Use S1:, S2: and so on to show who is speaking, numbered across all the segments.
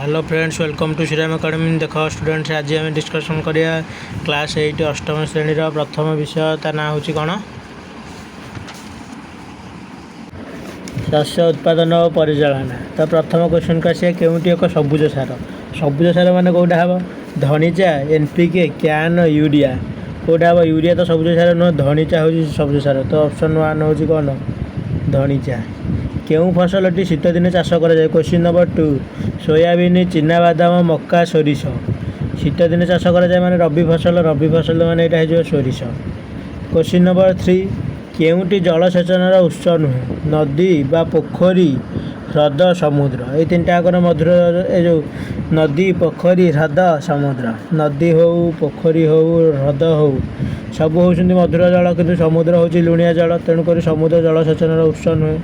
S1: Hello friends, welcome to Shriram Academy. ଦେଖ students, ଆଜି ଆମେ ଡିସ୍କସନ୍ କରିବା କ୍ଲାସ୍ 8 ଅଷ୍ଟମ ଶ୍ରେଣୀର ପ୍ରଥମ ବିଷୟ। ତା ନାଁ ହେଉଛି କ'ଣ? ଶସ୍ୟ ଉତ୍ପାଦନ ଓ ପରିଚାଳନା। ତ ପ୍ରଥମ କ୍ୱେଶ୍ଚନ୍କୁ ଆସିବା, କେଉଁଟି ଏକ ସବୁଜ ସାର? ସବୁଜ ସାର ମାନେ କେଉଁଟା ହେବ? ଧଣିଚା, N P K, can, urea, କେଉଁଟା ହେବ? ୟୁରିଆ ତ ସବୁଜ ସାର ନୁହଁ, ଧଣିଚା ହେଉଛି ସବୁଜ ସାର। ତ ଅପସନ୍ 1 ହେଉଛି କ'ଣ? ଧଣିଚା। କେଉଁ ଫସଲଟି ଶୀତଦିନେ ଚାଷ କରାଯାଏ? କ୍ୱେଶ୍ଚିନ୍ ନମ୍ବର 2, ସୋୟାବିନ୍, ଚିନାବାଦାମ, ମକା, ସୋରିଷ। ଶୀତଦିନେ ଚାଷ କରାଯାଏ ମାନେ ରବି ଫସଲ। ରବି ଫସଲ ମାନେ ଏଇଟା ହେଇଯିବ ସୋରିଷ। କ୍ୱେଶ୍ଚିନ୍ ନମ୍ବର 3, କେଉଁଟି ଜଳସେଚନର ଉତ୍ସ ନୁହେଁ? ନଦୀ ବା ପୋଖରୀ, ହ୍ରଦ, ସମୁଦ୍ର। ଏଇ ତିନିଟା ଯାକର ମଧୁର, ଏ ଯେଉଁ ନଦୀ, ପୋଖରୀ, ହ୍ରଦ, ସମୁଦ୍ର। ନଦୀ ହଉ, ପୋଖରୀ ହଉ, ହ୍ରଦ ହଉ, ସବୁ ହେଉଛନ୍ତି ମଧୁର ଜଳ, କିନ୍ତୁ ସମୁଦ୍ର ହେଉଛି ଲୁଣିଆ ଜଳ। ତେଣୁକରି ସମୁଦ୍ର ଜଳସେଚନର ଉତ୍ସ ନୁହେଁ।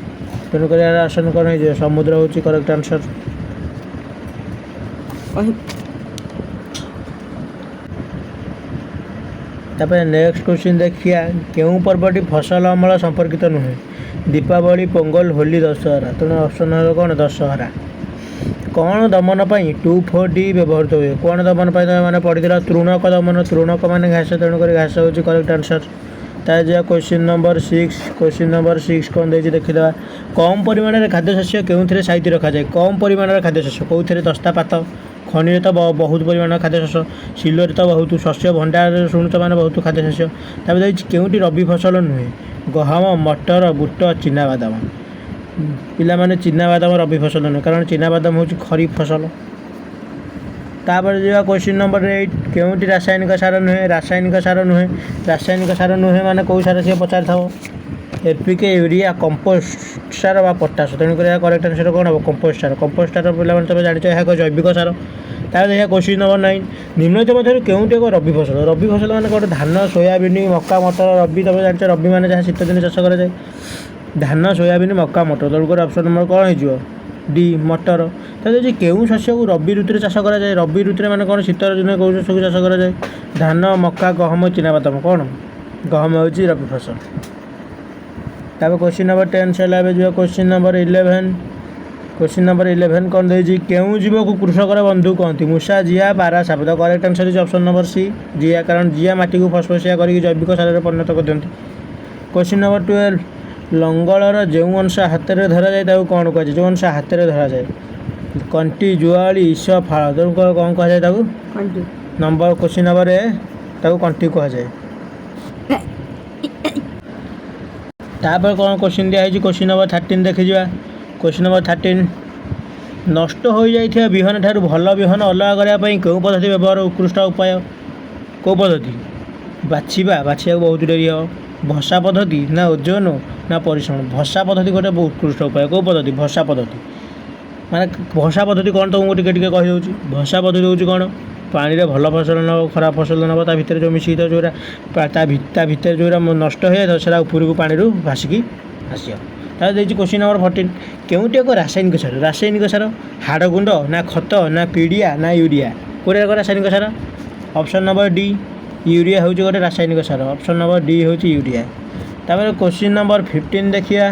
S1: ତେଣୁକରି ଏହାର ଆସନ କ'ଣ ହେଇଯିବ? ସମୁଦ୍ର ହେଉଛି କରେକ୍ଟ ଆନ୍ସର୍। ତାପରେ ନେକ୍ସଟ କ୍ୱେଶ୍ଚିନ୍ ଦେଖିବା, କେଉଁ ପର୍ବଟି ଫସଲ ଅମଳ ସମ୍ପର୍କିତ ନୁହେଁ? ଦୀପାବଳି, ପୋଙ୍ଗଲ, ହୋଲି, ଦଶହରା। ତେଣୁ ଅପସନ୍ ହେବ କ'ଣ? ଦଶହରା। କ'ଣ ଦମନ ପାଇଁ 2,4-D ବ୍ୟବହୃତ ହୁଏ? କ'ଣ ଦମନ ପାଇଁ ତମେ ମାନେ ପଢ଼ିଥିଲ? ତୃଣକ ଦମନ। ତୃଣକ ମାନେ ଘାସ, ତେଣୁକରି ଘାସ ହେଉଛି କରେକ୍ଟ ଆନ୍ସର୍। ତା ଯିବା କ୍ୱେଶ୍ଚିନ୍ ନମ୍ବର 6। କ୍ୱେଶ୍ଚିନ୍ ନମ୍ବର 6 କ'ଣ ଦେଇଛି ଦେଖିଦେବା। କମ୍ ପରିମାଣରେ ଖାଦ୍ୟଶସ୍ୟ କେଉଁଥିରେ ସାଇତି ରଖାଯାଏ? କମ୍ ପରିମାଣର ଖାଦ୍ୟଶସ୍ୟ କେଉଁଥିରେ? ଦସ୍ତା ପାତ। ଖଣିରେ ତ ବହୁତ ପରିମାଣର ଖାଦ୍ୟଶସ୍ୟ, ଶିଳରେ ତ ବହୁତ, ଶସ୍ୟ ଭଣ୍ଡାରରେ ଶୁଣୁଛ ମାନେ ବହୁତ ଖାଦ୍ୟଶସ୍ୟ। ତାପରେ ଦେଇଛି କେଉଁଟି ରବି ଫସଲ ନୁହେଁ? ଗହମ, ମଟର, ବୁଟ, ଚିନାବାଦାମ। ପିଲାମାନେ, ଚିନାବାଦାମ ରବି ଫସଲ ନୁହେଁ, କାରଣ ଚିନାବାଦାମ ହେଉଛି ଖରିଫ ଫସଲ। ତାପରେ ଯିବା କ୍ୱେଶ୍ଚିନ୍ ନମ୍ବର 8, କେଉଁଟି ରାସାୟନିକ ସାର ନୁହେଁ? ରାସାୟନିକ ସାର ନୁହେଁ, ରାସାୟନିକ ସାର ନୁହେଁ ମାନେ କେଉଁ ସାର ସିଏ ପଚାରିଥିବ? N P K, urea, compost ସାର ବା ପଟାସ। ତେଣୁକରି ଏହା କରେକ୍ଟ ଆନ୍ସର୍ କ'ଣ ହେବ? କମ୍ପୋଷ୍ଟ ସାର। କମ୍ପୋଷ୍ଟ ସାର ପିଲାମାନେ ତମେ ଜାଣିଛ, ଏହା ଏକ ଜୈବିକ ସାର। ତାପରେ ଦେଖିବା କ୍ୱେଶ୍ଚିନ୍ ନମ୍ବର 9, ନିମ୍ନଲିଖିତ ମଧ୍ୟରୁ କେଉଁଟି ଏକ ରବି ଫସଲ? ରବି ଫସଲ ମାନେ କ'ଣ? ଧାନ, ସୋୟାବିନ୍, ମକା, ମଟର। ରବି ତମେ ଜାଣିଛ, ରବି ମାନେ ଯାହା ଶୀତଦିନେ ଚାଷ କରାଯାଏ। ଧାନ, ସୋୟାବିନ୍, ମକା, ମଟର। ତେଣୁକରି ଅପସନ୍ ନମ୍ବର କ'ଣ ହେଇଯିବ? ଡି, ମଟର। ତାହେଲେ ଯଦି କେଉଁ ଶସ୍ୟକୁ ରବି ଋତୁରେ ଚାଷ କରାଯାଏ? ରବି ଋତୁରେ ମାନେ କ'ଣ? ଶୀତ ଦିନେ କେଉଁ ଶସ୍ୟକୁ ଚାଷ କରାଯାଏ? ଧାନ, ମକା, ଗହମ, ଚିନାବାଦାମ। କ'ଣ? ଗହମ ହେଉଛି ରବି ଫସଲ। ତାପରେ କ୍ୱେଶ୍ଚିନ୍ ନମ୍ବର 10 ସରିଲା। ଏବେ ଯିବା କ୍ୱେଶ୍ଚିନ୍ ନମ୍ବର 11। କ୍ୱେଶ୍ଚିନ୍ ନମ୍ବର 11 କ'ଣ ଦେଇଛି? କେଉଁ ଜୀବକୁ କୃଷକର ବନ୍ଧୁ କହନ୍ତି? ମୂଷା, ଜିଆ, ବାରା, ସାପ। ତ କରେକ୍ଟ ଆନ୍ସର୍ ହେଉଛି ଅପସନ୍ ନମ୍ବର ସି, ଜିଆ। କାରଣ ଜିଆ ମାଟିକୁ ଫସଫସିଆ କରିକି ଜୈବିକ ସାରରେ ପରିଣତ କରିଦିଅନ୍ତି। କ୍ୱେଶ୍ଚିନ୍ ନମ୍ବର 12, ଲଙ୍ଗଳର ଯେଉଁ ଅଂଶ ହାତରେ ଧରାଯାଏ ତାକୁ କ'ଣ କୁହାଯାଏ? ଯେଉଁ ଅଂଶ ହାତରେ ଧରାଯାଏ? କଣ୍ଟି, ଜୁଆଳି, ଇସ, ଫାଳ। ତେଣୁ କ'ଣ କୁହାଯାଏ ତାକୁ?
S2: କଣ୍ଟି।
S1: ନମ୍ବର କ୍ୱେଶ୍ଚିନ୍ ନମ୍ବର ଏ, ତାକୁ କଣ୍ଟି କୁହାଯାଏ। ତାପରେ କ'ଣ କ୍ୱେଶ୍ଚିନ୍ ଦିଆହେଇଛି? Question number 13 ଦେଖିଯିବା। କ୍ୱେଶ୍ଚିନ୍ ନମ୍ବର 13, ନଷ୍ଟ ହୋଇଯାଇଥିବା ବିହନ ଠାରୁ ଭଲ ବିହନ ଅଲଗା କରିବା ପାଇଁ କେଉଁ ପଦ୍ଧତି ବ୍ୟବହାର ଉତ୍କୃଷ୍ଟ ଉପାୟ? କେଉଁ ପଦ୍ଧତି? ବାଛିବା, ବାଛିବାକୁ ବହୁତ ଡେରି ହେବ। ଭସା ପଦ୍ଧତି ନା ଓଜନ ନା ପରିଶ୍ରମ? ଭସା ପଦ୍ଧତି ଗୋଟେ ବହୁତ ଉତ୍କୃଷ୍ଟ ଉପାୟ। କେଉଁ ପଦ୍ଧତି? ଭସା ପଦ୍ଧତି। ମାନେ ଭସା ପଦ୍ଧତି କ'ଣ ତୁମକୁ ଟିକେ ଟିକେ କହିଦେଉଛି। ଭସା ପଦ୍ଧତି ହେଉଛି କ'ଣ? ପାଣିରେ ଭଲ ଫସଲ ନେବ, ଖରାପ ଫସଲ ନେବ, ତା ଭିତରେ ଯେଉଁ ମିଶିକି ଥିବ, ଯେଉଁଟା ତା ଭିତରେ ଯେଉଁଟା ନଷ୍ଟ ହୋଇଯାଇଥିବ, ସେଟା ଉପରକୁ ପାଣିରୁ ଭାସିକି ଆସିବ। ତାପରେ ଦେଇଛି କ୍ୱେଶ୍ଚିନ୍ ନମ୍ବର 14, କେଉଁଟି ଏକ ରାସାୟନିକ ସାର? ରାସାୟନିକ ସାର ହାଡ଼ ଗୁଣ୍ଡ ନା ଖତ ନା ପିଡ଼ିଆ ନା ୟୁରିଆ? କେଉଁଟା ଏକ ରାସାୟନିକ ସାର? ଅପସନ୍ ନମ୍ବର ଡି, ୟୁରିଆ ହେଉଛି ଗୋଟେ ରାସାୟନିକ ସାର। ଅପସନ୍ ନମ୍ବର ଡି ହେଉଛି ୟୁରିଆ। ତାପରେ କ୍ୱେଶ୍ଚିନ୍ ନମ୍ବର 15 ଦେଖିବା,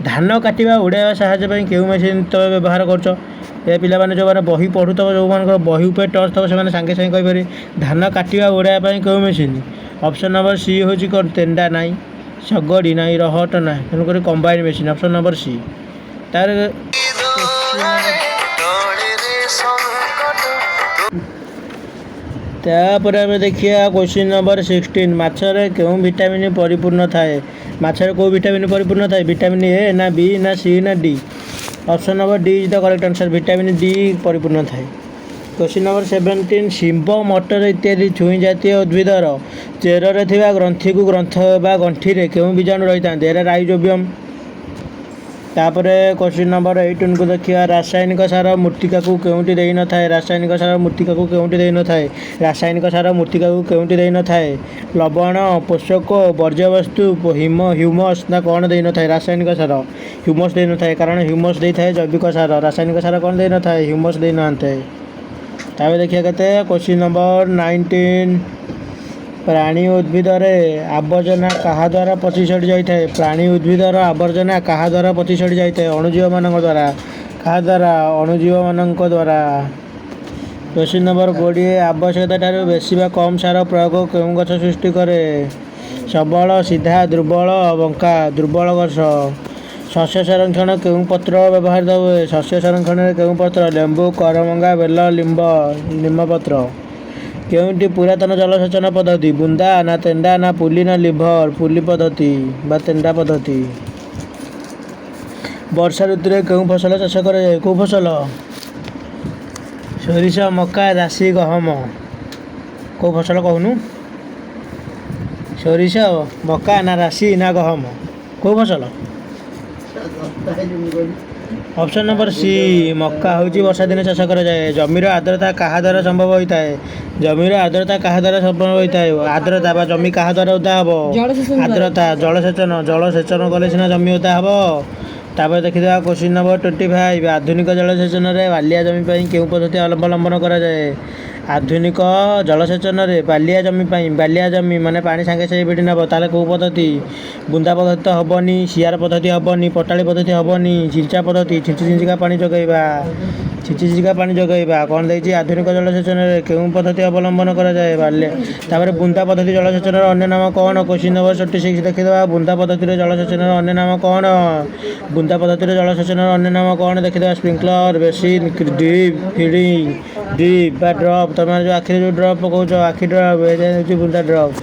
S1: ଧାନ କାଟିବା ଉଡ଼ାଇବା ସାହାଯ୍ୟ ପାଇଁ କେଉଁ ମେସିନ୍ ତୁମେ ବ୍ୟବହାର କରୁଛ? ଏ ପିଲାମାନେ, ଯେଉଁମାନେ ବହି ପଢ଼ୁଥିବ, ଯେଉଁମାନଙ୍କର ବହି ଉପରେ ଟଚ୍ ଥିବ, ସେମାନେ ସାଙ୍ଗେ ସାଙ୍ଗେ କହିପାରିବେ। ଧାନ କାଟିବା ଉଡ଼ାଇବା ପାଇଁ କେଉଁ ମେସିନ୍? ଅପସନ୍ ନମ୍ବର ସି ହେଉଛି କ'ଣ? ତେଣ୍ଡା ନାହିଁ, ଶଗଡ଼ି ନାହିଁ, ରହଟ ନାହିଁ। ତେଣୁକରି combine machine, option number C. ତାପରେ ଆମେ ଦେଖିବା କ୍ୱେଶ୍ଚିନ୍ ନମ୍ବର 16, ମାଛରେ କେଉଁ ଭିଟାମିନ୍ ପରିପୂର୍ଣ୍ଣ ଥାଏ? ମାଛରେ କେଉଁ ଭିଟାମିନ୍ ପରିପୂର୍ଣ୍ଣ ଥାଏ? ଭିଟାମିନ୍ ଏ ନା ବି ନା ସି ନା D? Option number D is the correct answer, vitamin D ପରିପୂର୍ଣ୍ଣ ଥାଏ। କ୍ୱେଶ୍ଚିନ୍ ନମ୍ବର 17, ଶିମ୍ବ, ମଟର ଇତ୍ୟାଦି ଛୁଇଁ ଜାତୀୟ ଉଦ୍ଭିଦର ଚେରରେ ଥିବା ଗ୍ରନ୍ଥିକୁ ଗ୍ରନ୍ଥ ବା ଗଣ୍ଠିରେ କେଉଁ ବୀଜାଣୁ ରହିଥାନ୍ତି? ଏରା ରାଇଜୋବିୟମ୍। ତାପରେ କ୍ୱେଶ୍ଚିନ୍ ନମ୍ବର 18କୁ ଦେଖିବା, ରାସାୟନିକ ସାର ମୃତ୍ତିକାକୁ କେଉଁଟି ଦେଇନଥାଏ? ରାସାୟନିକ ସାର ମୃତ୍ତିକାକୁ କେଉଁଟି ଦେଇନଥାଏ? ରାସାୟନିକ ସାର ମୃତ୍ତିକାକୁ କେଉଁଟି ଦେଇନଥାଏ? ଲବଣ, ପୋଷକ, ବର୍ଜ୍ୟବସ୍ତୁ, ହ୍ୟୁମସ୍ ନା କ'ଣ ଦେଇନଥାଏ? ରାସାୟନିକ ସାର ହ୍ୟୁମସ୍ ଦେଇନଥାଏ, କାରଣ ହ୍ୟୁମସ୍ ଦେଇଥାଏ ଜୈବିକ ସାର। ରାସାୟନିକ ସାର କ'ଣ ଦେଇନଥାଏ? ହ୍ୟୁମସ୍ ଦେଇନଥାଏ। ତାପରେ ଦେଖିବା କେତେ? କ୍ୱେଶ୍ଚିନ୍ ନମ୍ବର 19, ପ୍ରାଣୀ ଉଦ୍ଭିଦରେ ଆବର୍ଜନା କାହା ଦ୍ୱାରା ପଚି ସଢ଼ି ଯାଇଥାଏ? ପ୍ରାଣୀ ଉଦ୍ଭିଦର ଆବର୍ଜନା କାହା ଦ୍ୱାରା ପଚି ସଢ଼ି ଯାଇଥାଏ? ଅଣୁଜୀବମାନଙ୍କ ଦ୍ୱାରା। କାହା ଦ୍ୱାରା? ଅଣୁଜୀବମାନଙ୍କ ଦ୍ୱାରା। କ୍ୱେଶ୍ଚିନ୍ ନମ୍ବର 20, ଆବଶ୍ୟକତା ଠାରୁ ବେଶୀ ବା କମ୍ ସାର ପ୍ରୟୋଗ କେଉଁ ଗଛ ସୃଷ୍ଟି କରେ? ସବଳ, ସିଧା, ଦୁର୍ବଳ, ବଙ୍କା। ଦୁର୍ବଳ ଗଛ। ଶସ୍ୟ ସଂରକ୍ଷଣ କେଉଁ ପତ୍ର ବ୍ୟବହୃତ ହୁଏ? ଶସ୍ୟ ସଂରକ୍ଷଣରେ କେଉଁ ପତ୍ର? ଲେମ୍ବୁ, କରମଙ୍ଗା, ବେଲ, ଲିମ୍ବ। ନିମପତ୍ର। କେଉଁଟି ପୁରାତନ ଜଳସେଚନ ପଦ୍ଧତି? ବୁନ୍ଦା ନା ତେଣ୍ଡା ନା ପୁଲି ନା ଲିଭର? ପୁଲି ପଦ୍ଧତି ବା ତେଣ୍ଡା ପଦ୍ଧତି। ବର୍ଷା ଋତୁରେ କେଉଁ ଫସଲ ଚାଷ କରାଯାଏ? କେଉଁ ଫସଲ? ସୋରିଷ, ମକା, ରାଶି, ଗହମ। କେଉଁ ଫସଲ କହୁନୁ? ସୋରିଷ, ମକା ନା ରାଶି ନା ଗହମ? କେଉଁ ଫସଲ? ଅପସନ୍ ନମ୍ବର ସି, ମକା ହେଉଛି ବର୍ଷା ଦିନେ ଚାଷ କରାଯାଏ। ଜମିର ଆର୍ଦ୍ରତା କାହା ଦ୍ୱାରା ସମ୍ଭବ ହୋଇଥାଏ? ଜମିର ଆର୍ଦ୍ରତା କାହା ଦ୍ୱାରା ସମ୍ଭବ ହୋଇଥାଏ? ଆର୍ଦ୍ରତା ବା ଜମି କାହା ଦ୍ୱାରା ଓଦା ହେବ?
S2: ଜଳସେଚନ ଦ୍ୱାରା।
S1: ଆର୍ଦ୍ରତା, ଜଳସେଚନ। ଜଳସେଚନ କଲେ ସିନା ଜମି ଓଦା ହେବ। ତାପରେ ଦେଖିଦେବା କ୍ୱେଶ୍ଚିନ୍ ନମ୍ବର 25। ଆଧୁନିକ ଜଳସେଚନରେ ବାଲିଆ ଜମି ପାଇଁ କେଉଁ ପଦ୍ଧତି ଅବଲମ୍ବନ କରାଯାଏ? ଆଧୁନିକ ଜଳସେଚନରେ ବାଲିଆ ଜମି ପାଇଁ, ବାଲିଆ ଜମି ମାନେ ପାଣି ସାଙ୍ଗେ ସାଙ୍ଗେ ଭିଡ଼ି ନେବ, ତାହେଲେ କେଉଁ ପଦ୍ଧତି? ବୁନ୍ଦା ପଦ୍ଧତି ତ ହେବନି, ସିଆର ପଦ୍ଧତି ହେବନି, ପଟାଳି ପଦ୍ଧତି ହେବନି, ଛିଞ୍ଚା ପଦ୍ଧତି, ଛିଞ୍ଚି ଛିଞ୍ଚିକା ପାଣି ଯୋଗାଇବା। ଛିଞ୍ଚି ଛିଞ୍ଚିକା ପାଣି ଯୋଗାଇବା। କ'ଣ ଦେଇଛି? ଆଧୁନିକ ଜଳସେଚନରେ କେଉଁ ପଦ୍ଧତି ଅବଲମ୍ବନ କରାଯାଏ ବାଲିଆ। ତାପରେ ବୁନ୍ଦା ପଦ୍ଧତି ଜଳସେଚନର ଅନ୍ୟ ନାମ କ'ଣ? କ୍ୱେଶ୍ଚିନ୍ ନମ୍ବର 26 ଦେଖିଦେବା। ବୁନ୍ଦା ପଦ୍ଧତିରେ ଜଳସେଚନର ଅନ୍ୟ ନାମ କ'ଣ? ବୁନ୍ଦା ପଦ୍ଧତିରେ ଜଳସେଚନର ଅନ୍ୟ ନାମ କ'ଣ ଦେଖିଦେବା। Sprinkler, basin, drip feeding, drip ବା ଡ୍ରପ୍। ତମେ ଯେଉଁ ଆଖିରେ ଯେଉଁ ଡ୍ରପ୍ ପକାଉଛ, ଆଖି ଡ୍ରପ୍, ଏ ହେଉଛି ବୁନ୍ଦା ଡ୍ରପ୍।